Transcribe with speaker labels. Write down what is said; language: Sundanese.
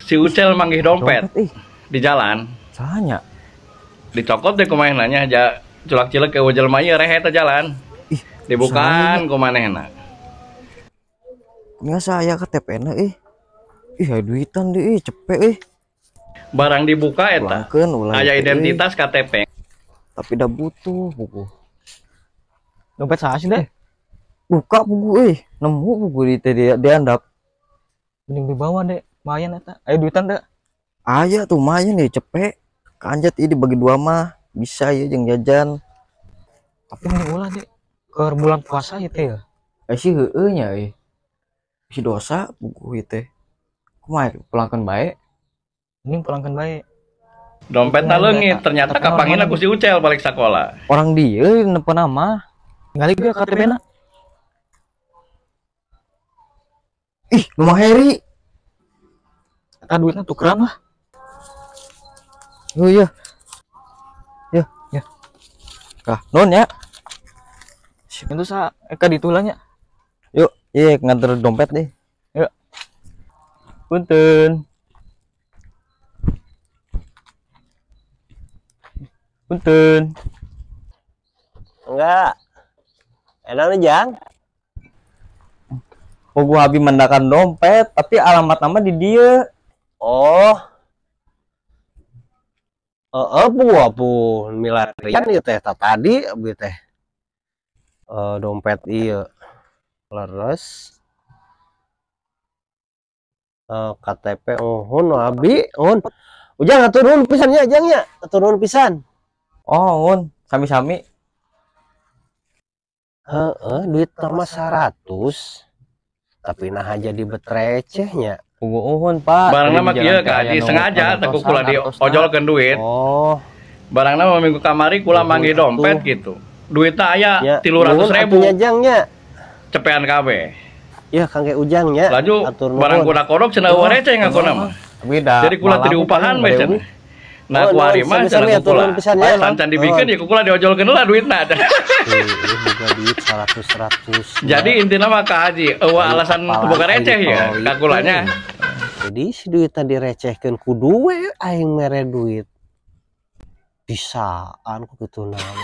Speaker 1: Si Ucel manggih dompet di jalan.
Speaker 2: Sanya.
Speaker 1: Dicokot deh kumaha nanya ja culak cilek ke jelema ieu rehe teh jalan.
Speaker 2: Ih,
Speaker 1: dibukaan kumanehna.
Speaker 2: Nya saya KTP-na ih. Ih, aya duitan deui ih, cepet ih.
Speaker 1: Barang dibuka eta. Aya identitas KTP.
Speaker 2: Tapi dah butuh buku.
Speaker 3: Dompet saha sih deh?
Speaker 2: Buka buku ih, nemu buku di teh diandap.
Speaker 3: Mending dibawa deh. Lumayan eta. Aya duitan teh.
Speaker 2: Aya tuh lumayan nih cepet. Kanjat ieu dibagi dua mah bisa ya jeung jajan.
Speaker 3: Tapi mending ulah deh. Ke bulan puasa ieu teh ya.
Speaker 2: Eh sih heueuh nya euy. Si dosa buku ieu teh. Kumaha pulangkeun bae?
Speaker 3: Mending pulangkeun bae.
Speaker 1: Dompetna leungit, ternyata kapangina ku si Ucel balik sakola.
Speaker 2: Orang dieu nepen nama.
Speaker 3: Ningali ge KTP-na.
Speaker 2: Ih, rumah Heri.
Speaker 3: Eta duitna tukeran lah.
Speaker 2: Oh iya. Ya,
Speaker 3: ya.
Speaker 2: Kah, non ya.
Speaker 3: Itu sa eka ditulanya.
Speaker 2: Yuk, iya nganter dompet deh.
Speaker 3: Yuk. Punten. Punten.
Speaker 4: Enggak. Enak nih, Jang.
Speaker 2: Oh, gua habis mendakan dompet, tapi alamat nama di dia.
Speaker 4: Oh. Heeh, bu milarian ieu teh tadi abdi teh. Dompet ieu. Leres. KTP uhun abi, uhun. Ujang atur nuhun pisan nya, Jang nya. Atur nuhun pisan.
Speaker 2: Oh, uhun, sami-sami.
Speaker 4: Heeh, duit mah 100. Tapi nah aja dibetrecehnya.
Speaker 2: Uhun, Pak.
Speaker 1: Barangna mah kieu ka Haji sengaja teh kula diojolkeun duit.
Speaker 4: Oh.
Speaker 1: Barangna mah minggu kamari kula manggih dompet gitu. Duitna aya 300.000.
Speaker 4: Nya nya.
Speaker 1: Cepean kabeh.
Speaker 4: Ya kangge Ujang nya.
Speaker 1: Laju barang kula kodok cenah eueuh receh ngakuna mah. Jadi kula teu diupahan we cenah. Nah, ku ari mah cenah kula. Sancan dibikeun ya kula diojolkeun lah duitna.
Speaker 4: Boga duit 100.
Speaker 1: Jadi intina mah ka Haji eueuh alasan boga receh ya ka kulanya.
Speaker 4: Jadi si duit tadi recehkeun kudu we aing mere duit. Bisaan ku kitu naon.